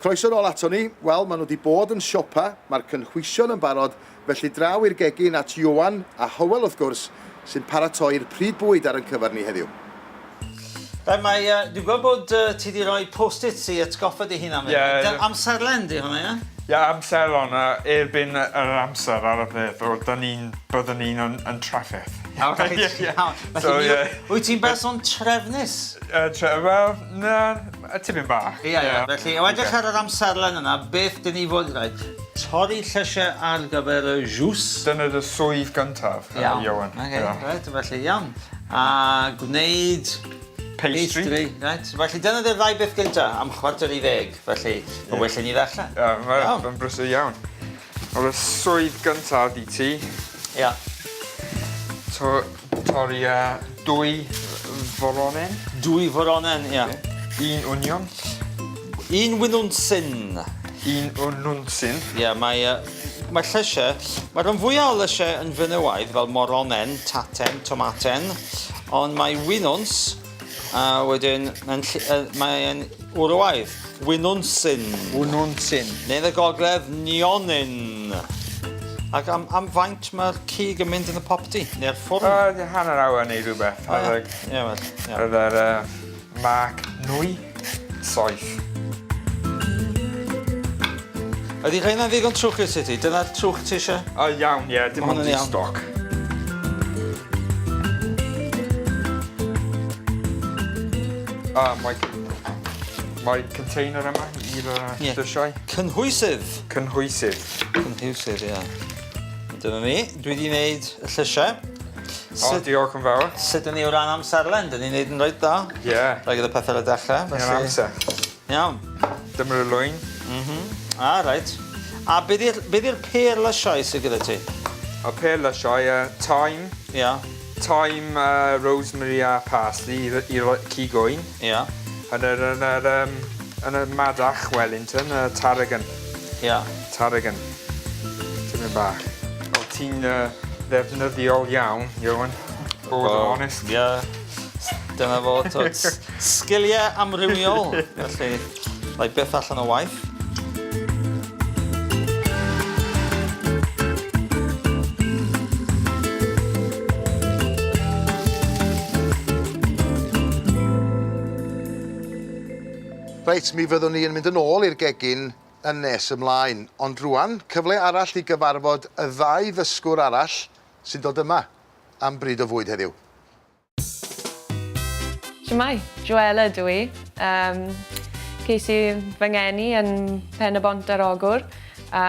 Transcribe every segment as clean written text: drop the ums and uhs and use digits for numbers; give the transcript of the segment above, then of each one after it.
Croeso nôl ato ni. Wel, maen nhw wedi bod yn siopa, mae'r cynhwysion yn barod, felly draw i'r gegin at Ioan a Hywel wrth gwrs, sy'n paratoi'r pryd bwyd ar ein cyfer ni heddiw. Reit, mae, uh, dwi'n gweld bod uh, ti wedi rhoi post-its i atgoffa dy hunan fan Ie. Yeah. Amserlen di hwnna, ie? Ie, amserlen, a erbyn yr amser ar y peth, o, dyn ni'n, byddwn ni'n yn, yn trafferth. O, reit, iawn. Felly, So, mi- ie. wyt ti'n berson trefnus? Yy, tre- wel, na, tipyn bach. Ia, ia. Felly, o edrych ar yr amserlen yna, beth dyn ni fod... Reit, torri llysiau ar gyfer y jws. Dyna dy swydd gyntaf, Iawn. Ioan. Ocê, reit, felly, iawn. A gwneud... Pastry. Pastry, reit. Felly, dyna di'r ddau beth gynta, am 9:45, felly, yeah. well i ni ddechrau. Ie, yeah, mae'n brysur iawn. Wel, y swydd gyntaf i ti. Ia. To, torri uh, dwy foronen. Dwy foronen, ia. Un wnion. Un winwnsyn. Un winwnsyn. Ia, mae, uh, mae llysiau, mae rhan fwyaf o lysiau yn fenywaidd fel moronen, taten, tomaten, ond mae winwns A wedyn mae'n mae'n wrywaidd. Winwnsyn. Winwnsyn. Neu yn y gogledd, nionyn. Ac am, am faint mae'r cig yn mynd yn y popty? Neu'r ffwrn? Uh, hanner awr neu rhywbeth. O, ie. Ie, wel, ie. Oedd yr uh, marc nwy, saith. Ydy rheina'n ddigon trwchus i ti? Dyna'r trwch ti eisiau? O, iawn, ie, dim ond i stoc. A, mae, mae container yma i'r yeah. llysiau. Cynhwysydd. Cynhwysydd. Cynhwysydd, ie. Dyna ni. Dwi wedi gwneud y llysiau. O, diolch yn fawr. Sut ydyn ni o ran amserlen? Dyn ni'n gwneud yn reit dda. Ie. Yeah. Rhaid gyda pethau ar y dechrau. Yn amser. Iawn. Dyma'r lwyn. Mhm. Ah, reit. A be di'r be di'r pêr lysiau sydd gyda ti? Y pêr lysiau, uh, thyme. Ia. Thyme, uh, rosemary a parsley i, i roi cig oen. Ia. Yn yr, yn yr, um, yn y madach Wellington, uh, tarragon. Ia. Tarragon. Tipyn bach. O, ti'n uh, ddefnyddiol iawn, Ioan. Bod yn onest. Ia. Dyna fo, twt. Sgiliau amrywiol, felly, lai byth allan o waith. Reit, mi fyddwn ni yn mynd yn ôl i'r gegin yn nes ymlaen, ond rwan, cyfle arall i gyfarfod y ddau ddysgwr arall sy'n dod yma am bryd o fwyd heddiw. Shwmae, Joella ydw i. Um, ces i fy ngeni yn Pen-y-bont ar Ogwr a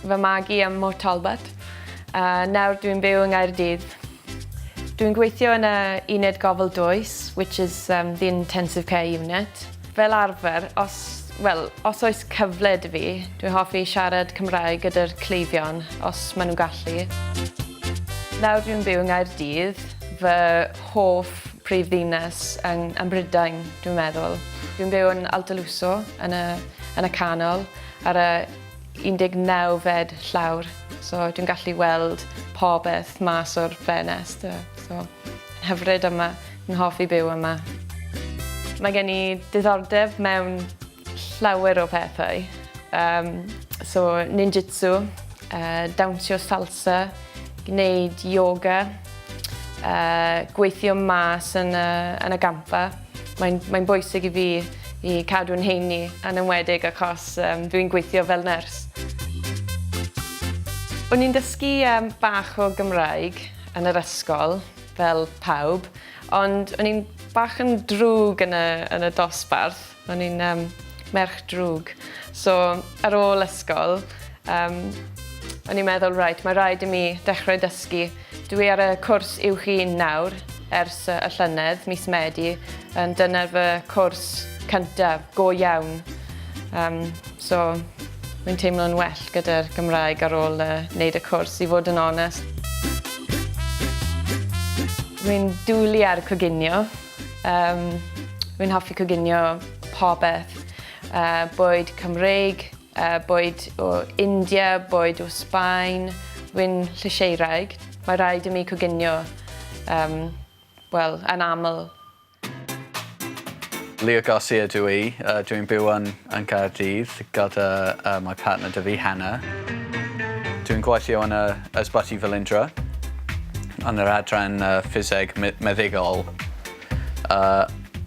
fy magu ym Mhort Talbot. A nawr dwi'n byw yng Nghaerdydd. Dwi'n gweithio yn y uned gofal dwys, which is um, the intensive care unit. Fel arfer, os, wel, os oes cyfle 'da fi, dwi'n hoffi siarad Cymraeg gyda'r cleifion, os maen nhw'n gallu. Nawr dwi'n byw yng Nghaerdydd, fy hoff prif ddinas yng, ym Mhrydain, dwi'n meddwl. Dwi'n byw yn Altaluso, yn y, yn y canol, ar y 19fed llawr, so dwi'n gallu weld popeth mas o'r ffenest. So, yn hyfryd yma. Yn hoffi byw yma. Mae gen i diddordeb mewn llawer o pethau. Um, so ninjutsu, uh, dawnsio salsa, gwneud yoga, uh, gweithio mas yn y, yn y gampa. Mae'n mae bwysig i fi i cadw'n heini, yn enwedig achos um, dwi'n gweithio fel nyrs. O'n i'n dysgu um, bach o Gymraeg yn yr ysgol, fel pawb, ond o'n i'n bach yn drwg yn y, yn y dosbarth. O'n i'n um, merch drwg. So, ar ôl ysgol, um, o'n i'n meddwl, right, mae rhaid i mi dechrau dysgu. Dwi ar y cwrs uwch un nawr, ers y llynedd, mis Medi, yn dyna fy cwrs cyntaf, go iawn. Um, so, Mae'n teimlo'n well gyda'r Gymraeg ar ôl uh, wneud y cwrs, i fod yn onest. Rwy'n dwlu ar coginio. Um, rwy'n hoffi coginio popeth. Uh, bwyd Cymreig, uh, bwyd o India, bwyd o Sbaen. Rwy'n llysieuwraig. Mae rhaid i mi coginio, um, wel, yn aml. Leo Garcia dw i. Uh, dwi'n byw yn, yn Caerdydd gyda uh, my partner dy fi, Hannah. Dwi'n gweithio yn y Ysbyty Felindre, yn yr adran uh, ffiseg meddygol. Uh,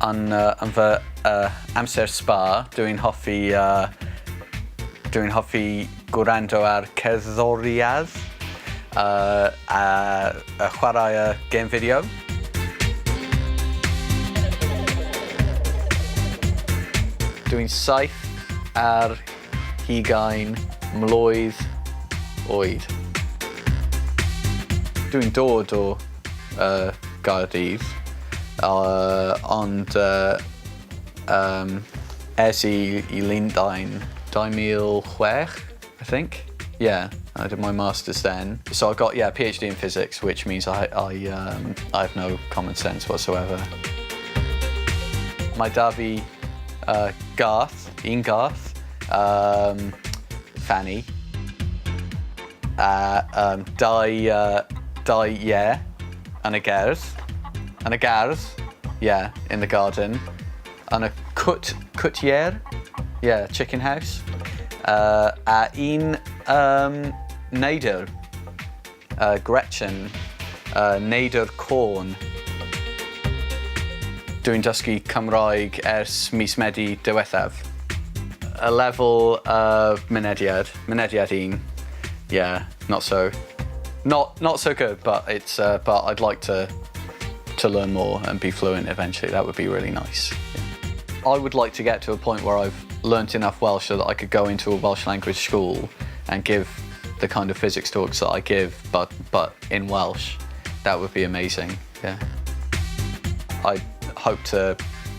yn, uh, yn fy uh, amser spa, dwi'n hoffi, uh, dwi'n hoffi gwrando ar cerddoriaeth uh, a, a chwarae y gêm fideo. Dwi'n 27 mlwydd oed. Dwi'n dod o uh, Gaerdydd, ond uh, um, es i i Lundain 2006, I think. Yeah, I did my master's then. So I got, yeah, PhD in physics, which means I have no common sense whatsoever. Mae da fi gath, un gath, Fanny, a dau ie yn y gerdd. Yn y gardd, yeah, in the garden. Yn y cwt ieir, yeah, chicken house. A un neidr, Gretchen, neidr corn. Dwi'n dysgu Cymraeg ers mis Medi diwethaf. Y lefel mynediad 1, yeah, not so good, but I'd like to learn more and be fluent eventually. That would be really nice. Yeah. I would like to get to a point where I've learnt enough Welsh so that I could go into a Welsh language school and give the kind of physics talks that I give, but in Welsh. That would be amazing, yeah. I hope to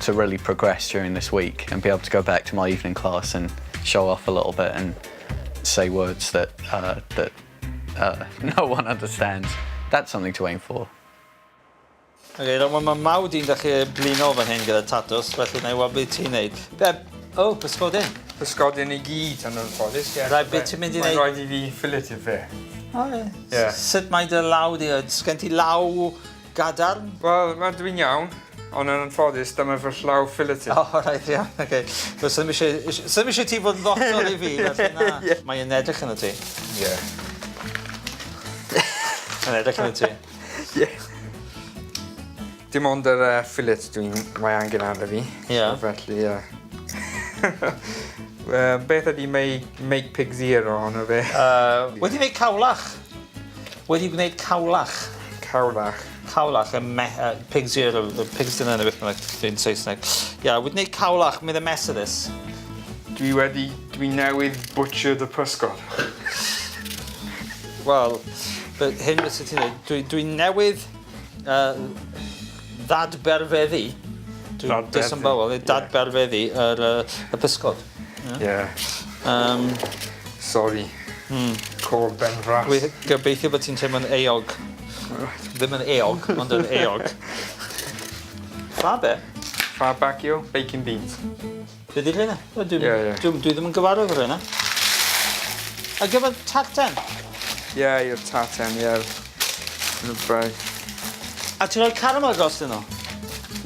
really progress during this week and be able to go back to my evening class and show off a little bit and say words that no one understands. That's something to aim for. Okay, okay, mae mawd i'n dechrau blino fan hyn gyda tatws, felly na i weld beth ti'n neud. Be? O, oh, pysgodyn. Pysgodyn i gyd yn anffodus, ie. Right, beth ti'n mynd i Mae'n neud? rhaid i fi fillet fe. O, ie. Ie. Sut mae dy law di? Sgen ti law gadarn? Wel, mae dwi'n iawn, ond yn anffodus, dyma fy llaw filleted. O, oh, reit, iawn, oce. Okay. Sym eisiau ti fod yn ddoctor i fi, felly na. Mae'n edrych yn y ti. Ie. Mae'n edrych yn y ti. Ie. Dim ond yr fillet dwi'n mae angen arno fi. Ie. So, felly, ie. Beth ydy make pig's ear ohono fe? Wedi gwneud cawlach. Wedi gwneud cawlach. Cawlach. Cawlach, pig's ear, y pig's dinner neu beth bynnag dwi'n Saesneg. Ie, yeah, wedi gwneud cawlach, made a mess of this. Dwi newydd butchered y pysgod. Wel, but hyn beth sydd ti'n dweud, dwi newydd ddadberfeddu, dwi'n Dadberfeddu, disembowel, ie. Dadberfeddu y pysgod. Ie. Yeah. Sorry. Cor ben fras. Dwi gobeithio bod ti'n teimlo'n euog. Ddim yn eog, ond yn euog. Fa be? Ffa bacio, baking beans. Be di rheina? O, Ie, ie. Dwi ddim yn gyfarwydd o'r rheina. A gyfer tarten. Ie, yeah, i'r tarten, ie. Yn y brau. A ti'n rhoi caramel dros nhw?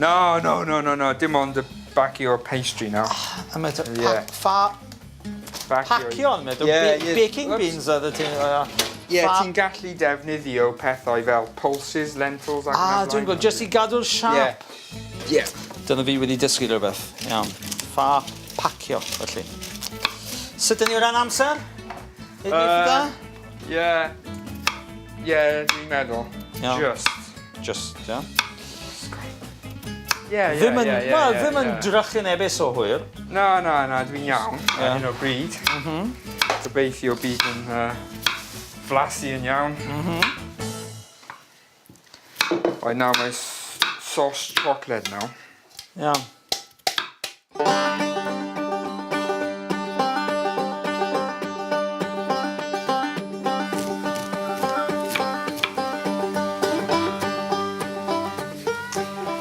No, no, no, no, no. Dim ond y bacio pastry now. A mae Ie. Ffa Bacio. pacio yn meddwl. Ie, ie. Baking Whoops. beans oedd ti'n... Ie, ti'n gallu defnyddio pethau fel pulses, lentils ac yn y Ah, blaen. dwi'n gwybod, jyst i gadw'r siâp. Ie. Dyna fi wedi dysgu rhywbeth. Iawn. Ffa pacio, felly. Sut dyn ni o ran amser? Yy, da? Ie. Ie, dwi'n meddwl. Iawn. Just. Just, ia. Ie, ie, Ddim yn, ie, ie, wel, ie, ddim yn ie. drychinebus o hwyr. Na, na, na, dwi'n iawn ar hyn o bryd. Gobeithio bydd yn flasu yn iawn. Right, nawr mae sauce chocolate nawr. Iawn.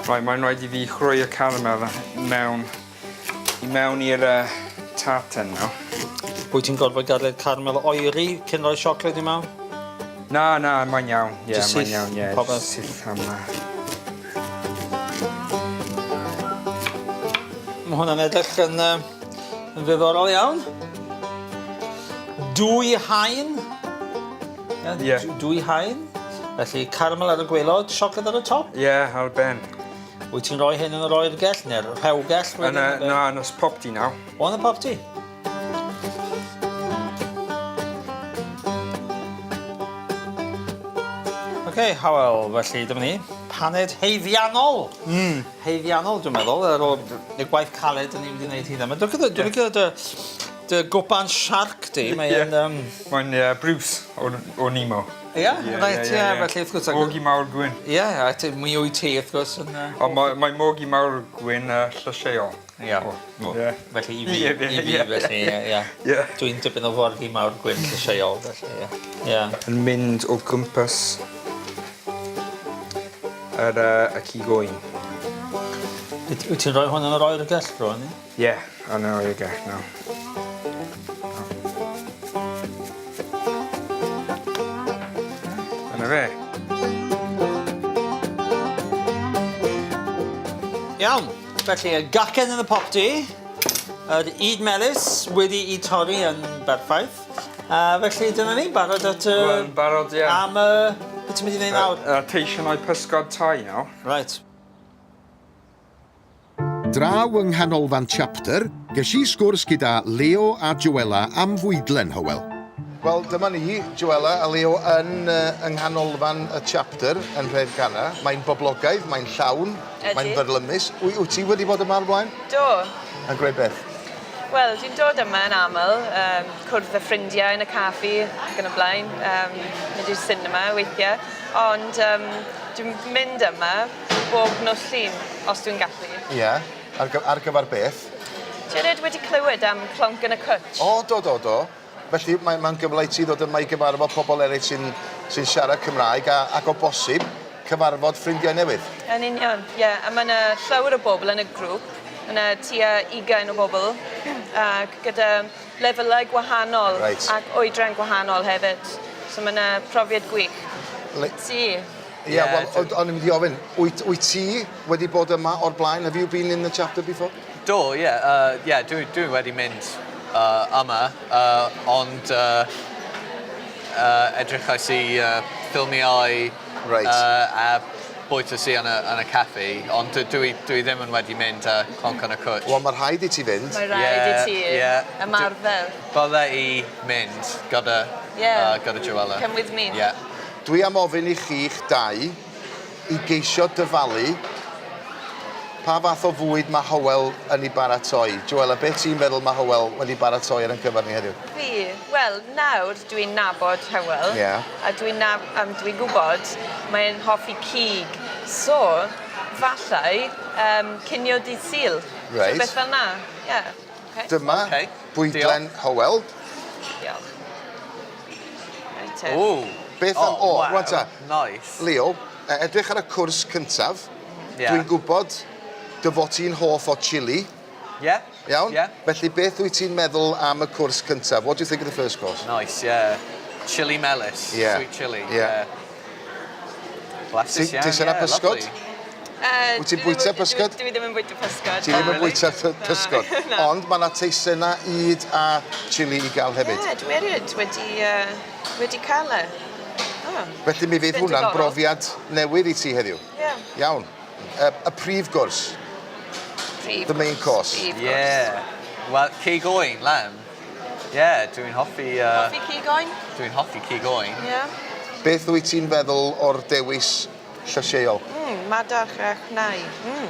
Right, mae'n rhaid i fi chreu y caramel i mewn i'r tarten nawr. Wyt ti'n gorfod gadael caramel oeri cyn rhoi siocled i mewn? Na, na, mae'n iawn. Ie, Jyst mae'n syth, iawn, ie. popeth. Syth am na. Mae hwnna'n edrych yn, uh, yn ddiddorol iawn. Dwy haen. Ie. Yeah. Dwy haen. Felly caramel ar y gwaelod, siocled ar y top. Ie, yeah, ar ben. Wyt ti'n rhoi hyn yn yr oergell neu'r rhewgell wedyn? Yn y, na, yn y popty nawr. O, yn y popty? Oce, okay, Howell, felly dyma ni. Paned heiddiannol. Mm. Heiddiannol, dwi'n meddwl, ar ôl y gwaith caled dyn ni wedi gwneud hyd yma. Dwi'n yeah. licio dy, dy gwpan siarc di. Mae'n... Yeah. Um... Mae'n uh, Bruce o, o Nemo. Ie, yeah, reit, ie, felly wrth gwrs... Morgi mawr gwyn. Ie, yeah, a mi wyt ti wrth gwrs yn... Uh... Ond mae, mae morgi mawr gwyn uh, llysieuol. Ie. Ie. Felly i fi, i fi, felly, ie, ie. Ie. Dwi'n dipyn o forgi mawr gwyn llysieuol, felly, ie. Ie. Yn mynd o gwmpas yr, uh, y cig oen. Wyt wyt ti'n rhoi hwn yn yr oergell rwan, ie? Ie, yn yr oergell nawr. Dyna fe. Iawn. Felly, y gacen yn y popty, yr yd melys wedi i torri yn berffaith. A felly dyna ni, barod at y... Wel, barod, ie. Am y... Beth ti'n mynd i wneud nawr? Y teisionau pysgod Thai nawr. Right. Draw yng Nghanolfan Chapter, ges i sgwrs gyda Leo a Joella am fwydlen, Hywel. Wel, dyma ni, Joella a Leo, yn, uh, yng nghanolfan y chapter yn Nhreddganna. Mae'n boblogaidd, mae'n llawn, Ydy. mae'n fyrlymus. Wy, wyt ti wedi bod yma o'r blaen? Do. Yn gwneud beth? Wel, dwi'n dod yma yn aml, um, cwrdd â ffrindiau yn y caffi ac yn y blaen, um, mynd i'r cinema weithiau, ond um, dwi'n mynd yma bob nos Llun, os dwi'n gallu. Ie. Yeah. Ar, ar gyfer beth? Ti erioed wedi clywed am Clonc yn y Cwtch? O, do, do, do. Felly mae'n mae gyfle i ti ddod yma i gyfarfod pobl eraill sy'n sy siarad Cymraeg a, ac o bosib cyfarfod ffrindiau newydd. Yn union, ie. Yeah. A mae yna llawer o bobl yn y grŵp. Mae yna tua 20 o bobl ac gyda lefelau gwahanol right. ac oedran gwahanol hefyd. So mae yna profiad gwych. Le... Ti? Ie, yeah, wel, o'n i'n mynd i ofyn, wyt, wyt ti wedi bod yma o'r blaen? Have you been in the chapter before? Do, ie, yeah, yeah, dwi, dwi wedi mynd uh, yma, uh, ond uh, uh, edrychais i uh, ffilmiau right. uh, a bwytas i yn y, yn y caffi, ond dwi, dwi ddim yn wedi mynd uh, clonc yn y cwtch. Wel, mae rhaid i ti fynd. Mae rhaid yeah, i ti yeah. ymarfer. Bydde i mynd gyda, yeah. uh, gyda Joella. Come with me. Yeah. Dwi am ofyn i chi'ch dau i geisio dyfalu pa fath o fwyd mae Hywel yn ei baratoi. Joella, beth ti'n meddwl mae Hywel wedi baratoi ar ein cyfer ni heddiw? Fi? Wel, nawr dwi'n nabod Hywel. Yeah. A dwi'n nab um, dwi gwybod mae'n hoffi cig. So, fallai um, cinio dydd Sul. Reit. Rhywbeth fel na. Yeah. Okay. Dyma okay. bwydlen Hywel. Diolch. Reit te. Ooh. Beth am... Oh, O, wow. rwan ta. Nice. Leo, e, edrych ar y cwrs cyntaf. Yeah. Dwi'n gwybod dy fod ti'n hoff o chili. Yeah. Iawn? Yeah. Felly beth wyt ti'n meddwl am y cwrs cyntaf? What do you think of the first course? Nice, yeah. Chili melys. Yeah. Sweet chili. Yeah. yeah. Blasus Ti- iawn, ti isio 'na yeah, pysgod? lovely. Uh, Wyt ti'n bwyta pysgod? Dwi ddim yn bwyta pysgod. Ti ddim yn bwyta pysgod. Na. Ond mae yna teisennau ŷd a chili i gael hefyd. Ie, dwi erioed wedi, uh, wedi cael e. Oh. Felly mi fydd Fe'n hwnna'n diddorol. brofiad newydd i ti heddiw. Ie. Iawn. Y, y prif gwrs. Prif The main course. Prif gwrs. Yeah. Wel, cig oen, lamb. Yeah, dwi'n hoffi... Uh, Hoffi cig oen? Dwi'n hoffi cig oen. Ie. Beth wyt ti'n feddwl o'r dewis llysieuol? Mm, madarch a chnau. Mm.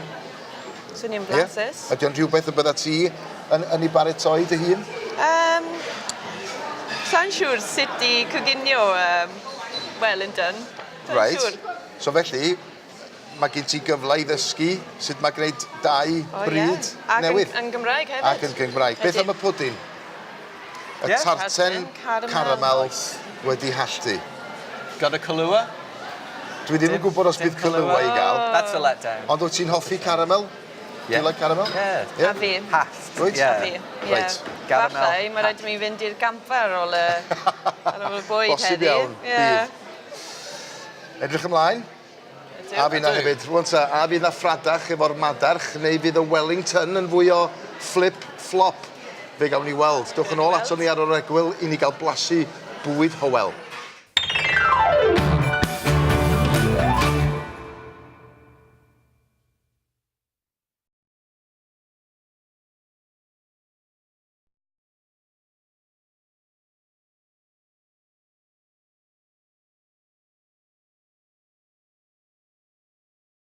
Swnio'n Ie? blasus. Ydy o'n rhywbeth y bydda ti yn, yn ei baratoi dy hun? Um, Sa'n siŵr sut i coginio um, Wellington. Sa'n Reit. siŵr. So felly, mae gen ti gyfle i ddysgu sut mae gwneud dau O, ie. bryd Ac newydd. Yn, yn Gymraeg hefyd. Ac yn Gymraeg. Beth Ydy. am y pwdin? Y Ie. tarten Tarten caramel. caramel wedi halltu. Got a Kahlua? Dwi ddim yn gwybod os Dim bydd Kahlua i gael. That's a letdown. Ond wyt ti'n hoffi caramel? Do you Yeah. like caramel? Yeah. Yeah? A fi. Hallt. Rwyt? Yeah. A fi. Ie. Reit. Caramel. Falle, mae rhaid i mi fynd i'r gampfa ar ôl y, ar ôl y bwyd Bosib heddi. iawn, Ie. bydd. Edrych ymlaen? A finna hefyd. Rwan ta, a fydd na ffradach efo'r madarch, neu fydd y Wellington yn fwy o flip-flop? Fe gawn ni weld. Dewch yn ôl aton ni ar yr egwyl i ni gael blasu bwyd Hywel.